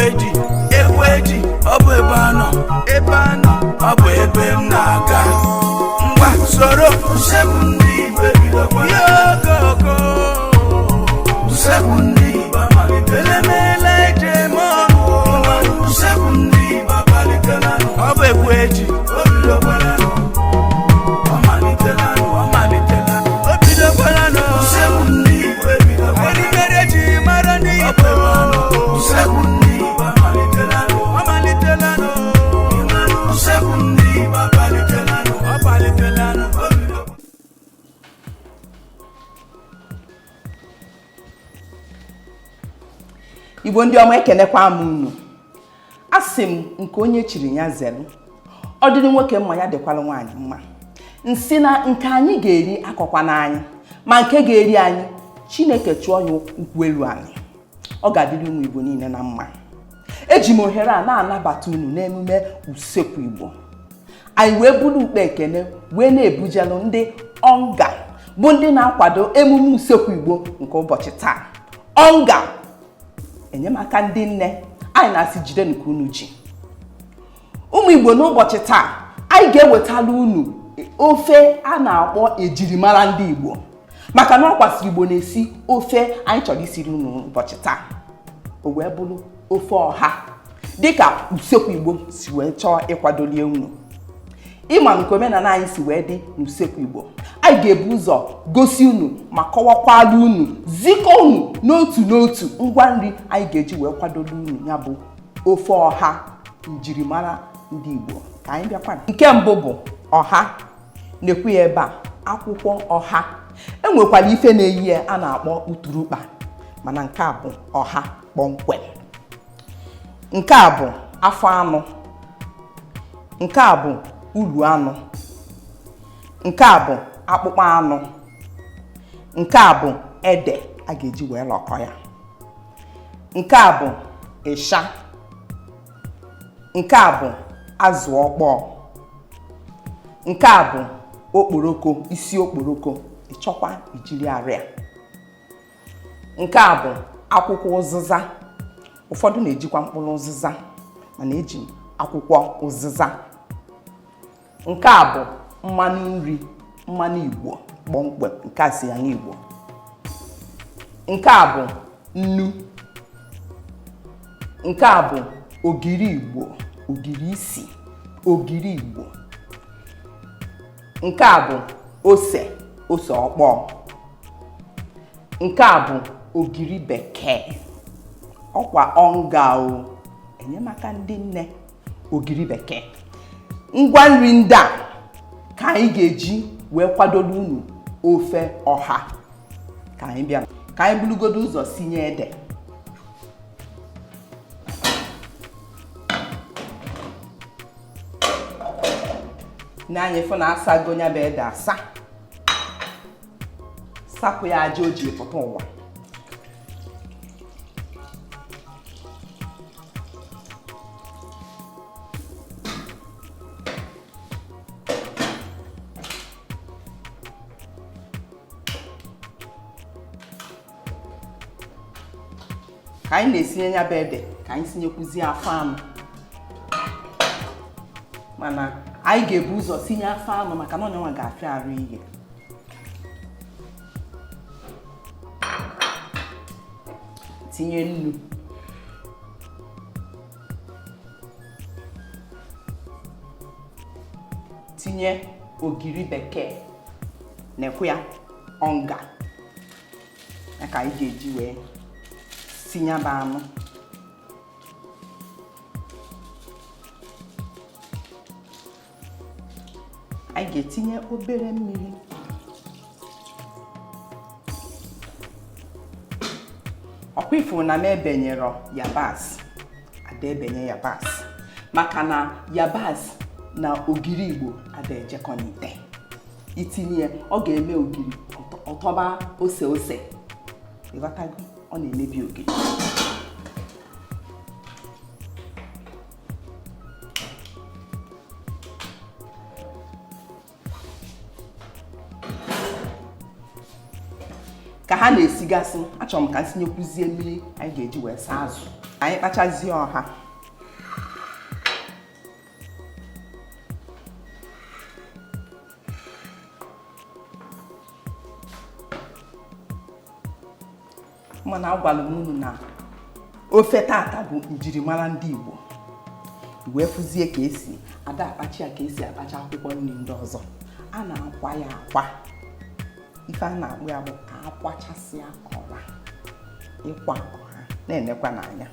Eji egwu eji, ọ bụ ebe anọ, ebe anọ, ọ bụ ebe m na-aga. Ngwa, soro usekwu ndị Igbo ebidokwala. Okoko usekwu ndị Igbo amalitela, emeela eji eme ọnụ. Usekwu ndị Igbo amalitela, ọ bụ egwu eji, o bidokwala, ọ malitela, ọ malitela, o bidokwala. Usekwu ndị Igbo ebidokwala, erimeri eji mara ndị Igbo. Usekwu ndị Igbo amalitela, ọ malitela. Usekwu ndị Igbo amalitela, ọ malitela, o bidokwala. Igbo ndị ọma, ekenekwa m unu. Asị m nke onye chiri ya zelu. Ọ dịrị nwoke mma, ya dịkwala nwaanyị mma. Nsị na nke anyị ga-eri akọkwa n'anyị, ma nke ga-eri anyị, Chineke chụọ ya ụkwụ elu anyị. Ọ ga-adịrị ụmụ Igbo niile na mma. Eji m ohere a na-anabata unu n'emume usekwu Igbo anyị, wee buru ukpe ekene wee na-ebujelụ ndị ọnga bụ ndị na-akwado emume usekwu Igbo nke ụbọchị taa. Ọnga enyemaka ndị nne anyị na-asị jide nke unu ji. Ụmụ Igbo, n'ụbọchị taa anyị ga-ewetala unu ofe a na-akpọ ejirimara ndị Igbo, maka na ọ kwasịrị Igbo na-esi ofe anyị chọrọ isiri unu ụbọchị taa. O wee bụrụ ofe ọha, dịka usekwu Igbo si wee chọọ ịkwadolie unu. Ịma nke omenala anyị si wee dị n'usekwu Igbo, anyị ga-ebu ụzọ gosi unu ma kọwakwala unu, zikọ unu n'otu n'otu ngwa nri anyị ga-eji wee kwadolu unu ya bụ ofe ọha njirimara ndị Igbo. Ka anyị bịakwa. Nke mbụ bụ ọha na-ekwu ya ebe a, akwụkwọ ọha. Enwekwara ife na-eyi ya a na-akpọ uturukpa, mana nke a bụ ọha kpọmkwem. Nke a bụ afọ anụ, nke a bụ ulu anụ, nke a bụ akpụkpọ anụ, nke a bụ ede a ga-eji wee lọkọ ya, nke a bụ ịsha, nke a bụ azụ ọkpọọ, nke a bụ okporoko, isi okporoko, ịchọkwa ijiri arịa, nke a bụ akwụkwọ ụzịza. Ụfọdụ na-ejikwa mkpụrụ ụzịza, mana eji m akwụkwọ ụzịza. Nke a bụ mmanụ nri, mmanụ Igbo kpọmkwem, nke a si ya n'Igbo. Nke a bụ nnu, nke a bụ ogiri Igbo, ogiri isi, ogiri Igbo. Nke a bụ ose, ose ọkpọọ. Nke a bụ ogiri bekee, ọkwa ọnga o enyemaka ndị nne, ogiri bekee. Ngwa nri ndị a ka anyị ga-eji wee kwadoro unu ofe ọha. Ka anyị bịa, ka anyị burugodo ụzọ sinye ede. N'anya fụ na asago ya bụ ede, asa sapụ ya aja o ji pụta ụwa. Ka anyị na-esinye ya bụ ede, ka anyị sinyekwuzie afọ anụ, mana anyị ga-ebu ụzọ sinye afọ anụ maka na onyenwa ga-afịa arụ ihe. Tinye nnu, tinye ogiri bekee, na-ekwu ya ọnga ya ka anyị ga-eji wee sinye bụ anụ. Anyị ga-etinye obere mmiri. Ọkwa ifuru na m ebenyere yabasị, ada ebenye yabasị maka na yabasị na ogiri Igbo ada ejekọ n'ite. Itinye ya, ọ ga-eme ogiri ọtọba ose ose, ịghọtago? Ọ na-emebi ogiri. Ka ha ha na-esigasị, achọrọ m ka m sinyekwuzie mmiri anyị ga-eji wee saa azụ. Anyị kpachazie ọha. Mana agwara m unu na ofe tata bụ njirimara ndị Igbo. Wee fụzie ka esi ada akpachi ya, ka esi akpacha akwụkwọ nri ndị ọzọ. A na-akwa ya akwa. Ife a na-akpụ ya bụ ka akwachasịa ọra. Ịkwa ọha na-enekwa n'anya.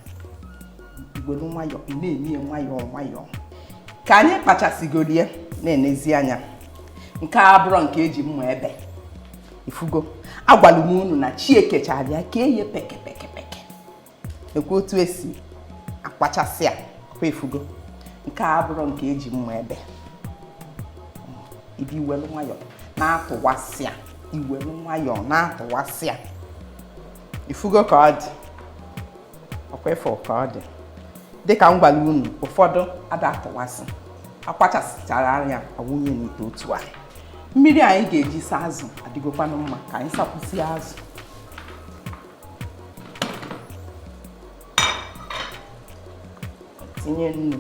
Iwelu nwayọọ, ị na-eme ya nwayọọ nwayọọ. Ka anyị kpachasịgorie na-enezi anya. Nke a abụrọ nke eji mma ebe. Ifugo, agwara m unu na chi ekechara ya ka eye peke peke peke. Ekwe otu esi akwachasị ya, ọkwa ifugo. Nke a abụrọ nke eji mma ebe. Ibi iwelu nwayọọ na-atụwasị ya, iwelu nwayọọ na-atụwasị ya. Ifugo ka ọ dị, ọkwa ịfụ ka ọ dị. Dịka m gwara unu, ụfọdụ ada atụwasị, akwachasịchara anya awụnye n'ite otu a. Mmiri anyị ga-eji saa azụ adịgokwanụ mma ka anyị sakwụsị azụ. Tinye nnu.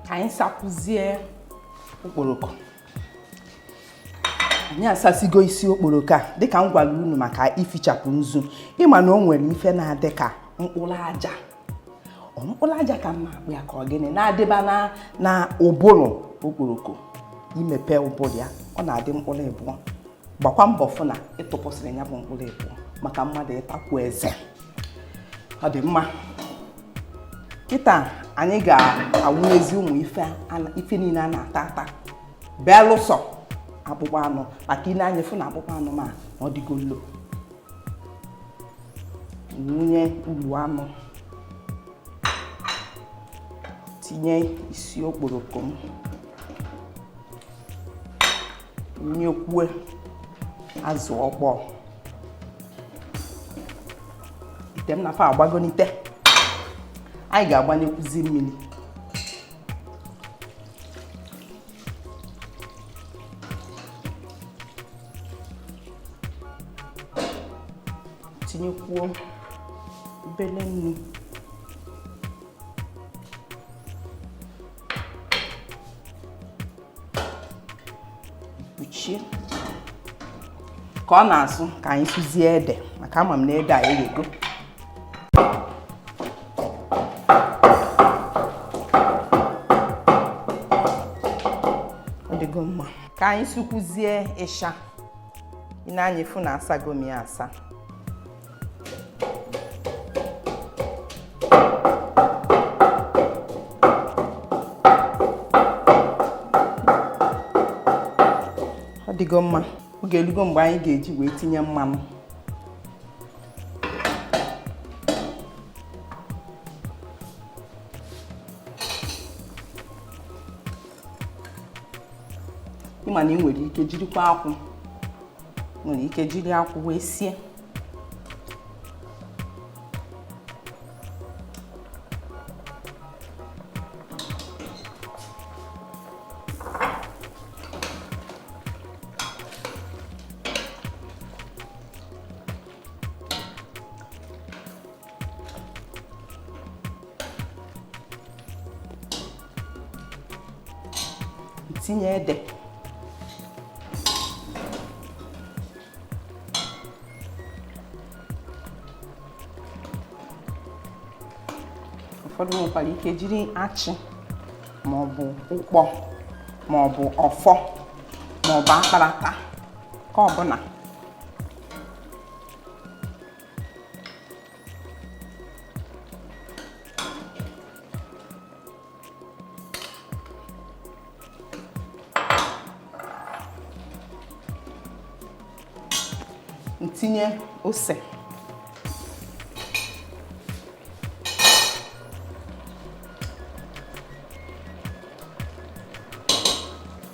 Ka anyị sakwụzie okporoko. Anyị asasigo isi okporoko a dịka m gwara unu maka ifichapụ nzu. Ịma na o nwere ife na-adị ka mkpụrụ aja. Ọ mkpụrụ aja ka m na-akpụ ya ka ọ gịnị na-adịba na ụbụrụ okporoko. Imepe ụbụrụ ya, ọ na-adị mkpụrụ ịbụọ. Gbakwa mbọ fụ na ịtụpụsịrị ya bụ mkpụrụ ịbụọ maka mmadụ ịtakwu eze. Ọ dị mma. Kịta anyị ga-awụnyezi ụmụ ife niile a na-ata ata belụsọ akpụkpọ anụ, maka ị na-anya fụ na akpụkpọ anụ ma ọ dịgo nlo. Wụnye ulu anụ, tinye isi okporoko m, wụnyekwue azụ ọkpọọ. Ite m na-afa agbagonite. Anyị ga-agbanyekwuzi mmiri. Tinyekwuo obere nnu. Kpuchie ka ọ na-asụ ka anyị sụzie ede, maka ama m na ede a eghego. Ọ dịgo mma. Ka anyị sụkwuzie ịsha. Ị na-anya ịfụ na asago m ya asa. Ọ dịgo mma. Oge elugo mgbe anyị ga-eji wee tinye mmanụ. Ị ma na ị nwere ike jirikwa akwụ, nwere ike jiri akwụ wee sie. Tinye ede. Ụfọdụ nwekwara ike jiri achị maọbụ ụkpọ maọbụ ọfọ maọbụ akparata ka ọbụla. Ntinye ose.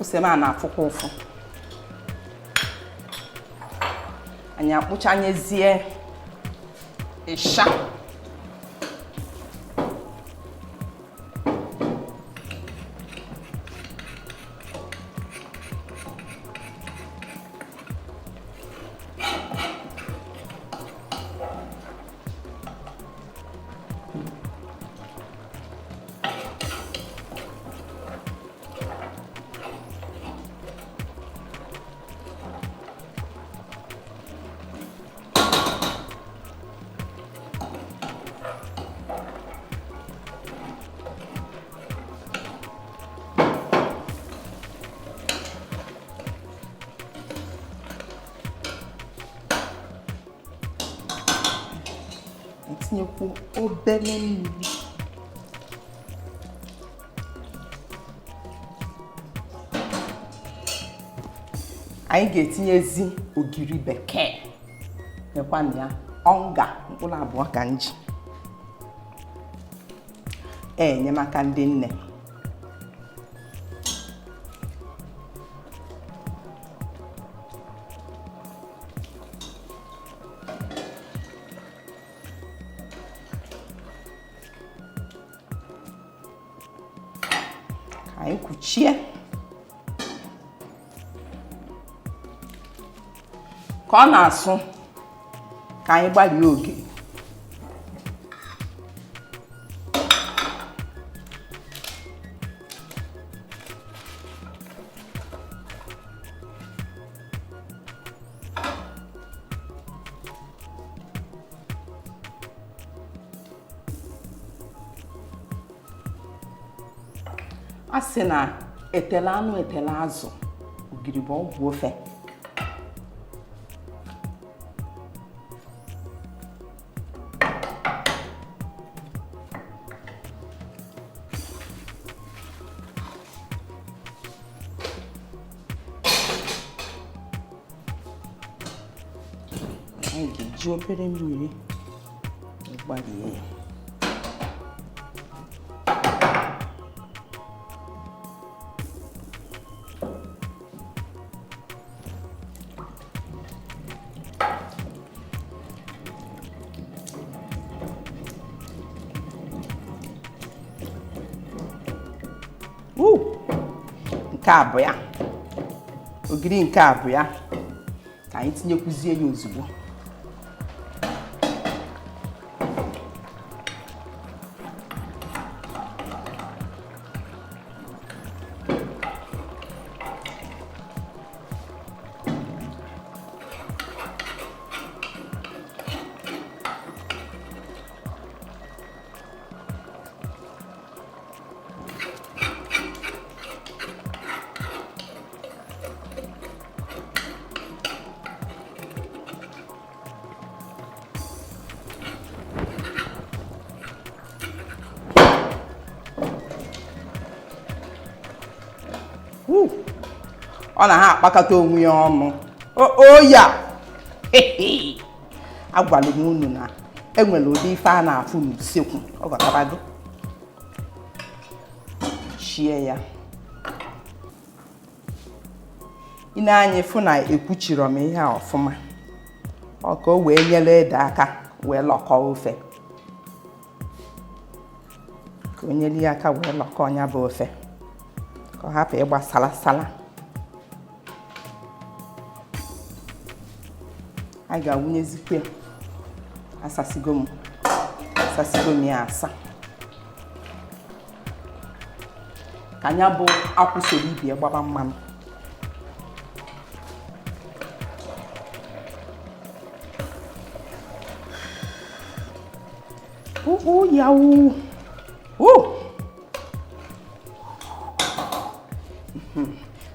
Ose m a na-afụkwa ụfụ. Anyị akpụchanyezie ịsha. Etinyekwu obere mmiri. Anyị ga-etinyezi ogiri bekee, nyekwanụ ya ọnga mkpụrụ 2 ka nji enyemaka ndị nne. Anyị kwuchie ka ọ na-asụ, ka anyị gbarie ogiri. A sị na etele anụ etele azụ, ogiri bụ ọgwụ ofe. Anyị ga-eji obere mmiri gbarie ya. Nke a bụ ya, ogiri nke a bụ ya, ka anyị tinyekwuzie ya ozugbo. Ọ na ha akpakọta onwe ya ọnụ. O ya agwara m unu na enwere ụdị ife a na-afụ n'usekwu. Ọ ghọtabago? Chie ya. Ị na-anya fụ na ekwuchiri m ihe a ọfụma, ọ ka o wee nyere ede aka wee lọkọọ ofe, ka o nyere ya aka wee lọkọọ ya bụ ofe, ka ọ hapụ ịgba sala sala. Anyị ga-awụnyezikwa ya. Asasigo m ya asa, ka anya bụ akwụ soro ibi ya gbaba mmanụ. Yawu.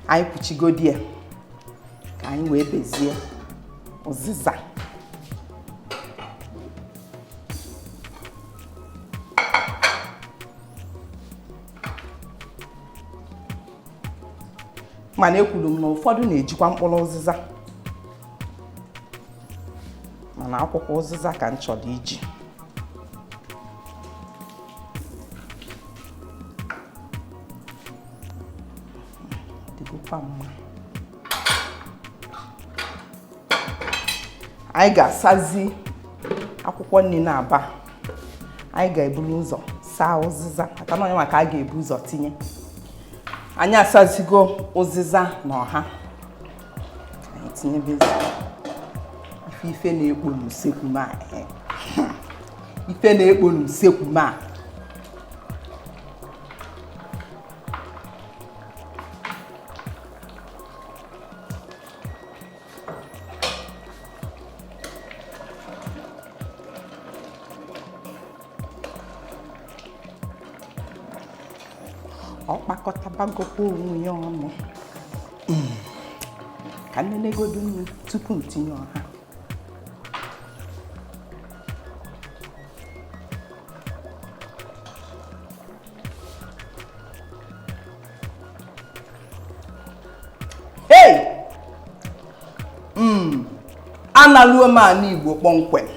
Anyị kwuchigodi ya ka anyị wee bezie ụzịza. Mana ekwuru m na ụfọdụ na-ejikwa mkpụrụ ụzịza, mana akwụkwọ ụzịza ka m chọrọ iji. Adịgokwa mma. Anyị ga-asazi akwụkwọ nri na-aba. Anyị ga-eburu ụzọ saa ụzịza, maka na onye maka a ga-ebu ụzọ tinye. Anyị asazigo ụzịza na ọha. Anyị tinyebezi ife na-ekpo n'usekwu ma ife na-ekpo n'usekwu ma ọ kpakọtabagokwa onwe ya ọnụ. Ka nnenegodu nnu tupu m tinye ọha. Hey! Analuo m ana Igbo kpọmkwem.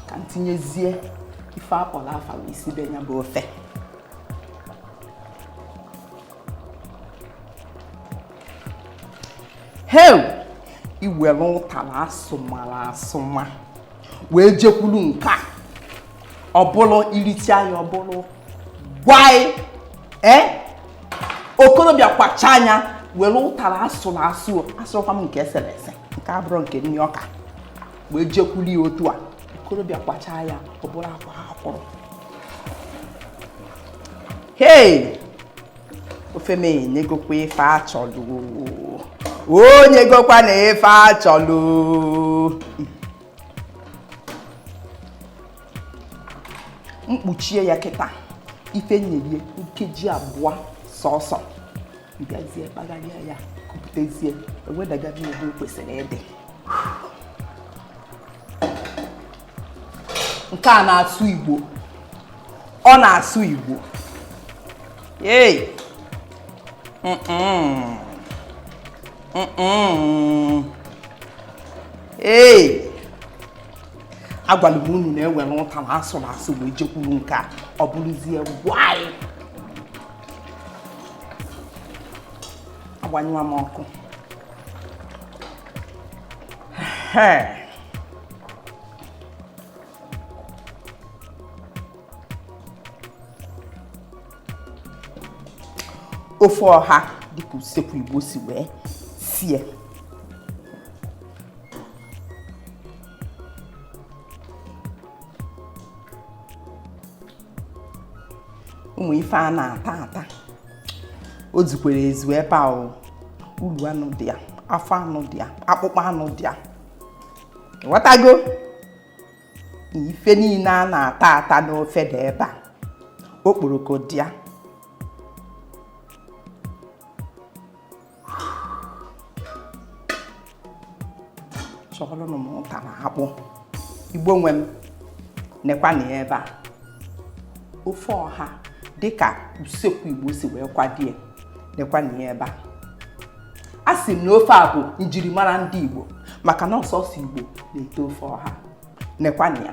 Ka m tinyezie ife akpọrọ afa wee sibe ya bụ ofe. Heu! Iwere ụtara asụmara asụma wee jekwuru nke a. Ọ bụrụ iricha ya, ọ bụrụ gwai. Okorobịa kwacha anya were ụtara asụrụ asụ, asụrụkwa m nke esere ese, nke abụrụ nke nri ọka, wee jekwuru ya otu a. Okorobịa kwacha ya, ọ bụrụ akwa akwụrụ. Hei! Ofe m enyegokwa ife achọlụ. O nyegokwa na ife achọlụ. Mkpuchie ya kịta, ife nyerie nkeji 2 sọsọ. Bịazie kpagharịa ya, kupụtezie, ewedagabi ebe o kwesịrị ịdị. Nke a na-asụ Igbo. Ọ na-asụ Igbo. Hey! Ee! Agwara m unu na ewere ụtara asụrụ asụ wee jekwuru nke a, ọ bụrụzie gwai. Agbanyụwa m ọkụ. Ofe ọha dịka usekwu Igbo si wee sie. Ụmụ ife a na-ata ata, o zukwere ezu ebe a o. Uru anụ dị ya, afọ anụ dị ya, akpụkpọ anụ dị ya. Ịghọtago? Ife niile a na-ata ata n'ofe dị ebe a. Okporoko dị ya. Chọrọnụ m ụtara akpụ. Igbo nwe m, nekwa na ya ebe a. Ofe ọha dịka usekwu Igbo si wee kwadie, nekwa na ya ebe a. A sị m na ofe a bụ njirimara ndị Igbo, maka na ọsọsọ Igbo na-ete ofe ọha. Nekwa na ya.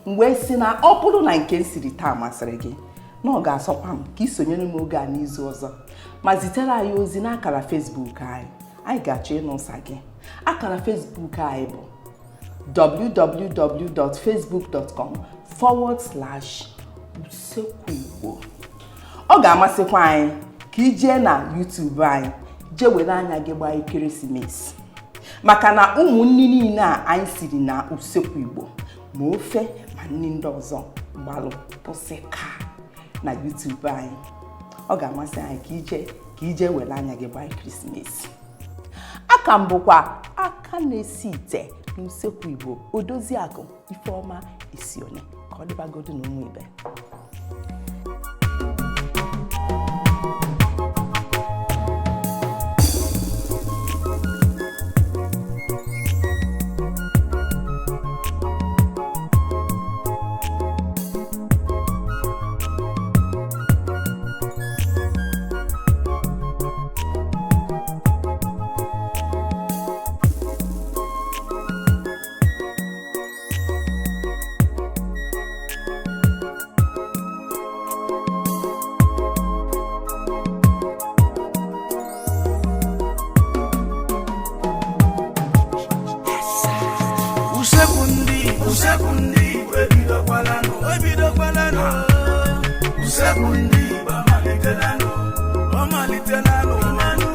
M wee sị na ọ bụrụ na nke m siri taa masịrị gị, na ọ ga-asọkwa m ka ị sonyere m oge a n'izu ọzọ, ma zitere anyị ozi n'akara Facebook anyị. Anyị ga-achọ ịnụ ụsa gị. Akara Facebook anyị bụ www.facebook.com/usekwuigbo. Ọ ga-amasịkwa anyị ka ị jee na YouTube anyị jee were anya gị gbaa ekeresimesi, maka na ụmụ nri niile a anyị siri na usekwu Igbo, ma ofe ma nri ndị ọzọ, gbalụ pụsịka na YouTube anyị. Ọ ga-amasị anyị ka ije were anya gị gbaa ekeresimesi. Aka m bụkwa aka na-esi ite n'usekwu Igbo, Odoziakụ Ifeọma Esione. Ka ọ dịbagodu na ụmụ ibe. Usekwu ndị Igbo ebidokwalanụ, ebidokwalanụ. Usekwu ndị Igbo amalitelanụ, ọ malitelanụ.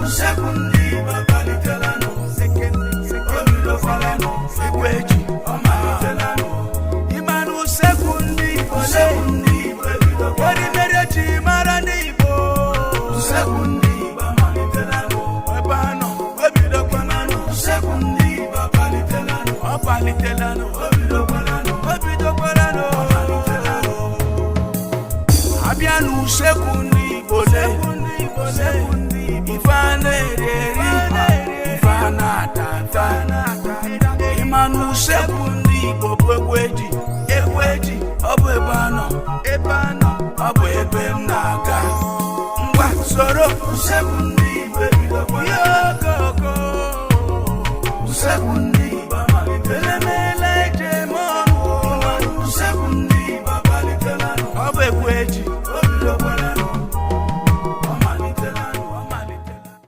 Usekwu ndị Igbo amalitelanụ, o bidokwalanụ. Ekwe ji, ọ malitelanụ. Ịmanụ usekwu ndị Igbo, usekwu ndị Igbo ebidokwalanụ. Erimeri ji mara ndị Igbo. Usekwu ndị Igbo amalitelanụ, ebe a nọ, o bidokwalanụ. Usekwu ndị Igbo amalitelanụ, ọ malitelanụ, o bidokwalanụ, o bidokwalanụ, ọ malitelanụ. Abịa n'usekwu ndị Igbo le, ife a na-eri eri, ife a na-ata ata. Ịma n'usekwu ndị Igbo bụ egwu eji, egwu eji, ọ bụ ebe a nọ, ebe a nọ, ọ bụ ebe m na-aga. Ngwa soro usekwu.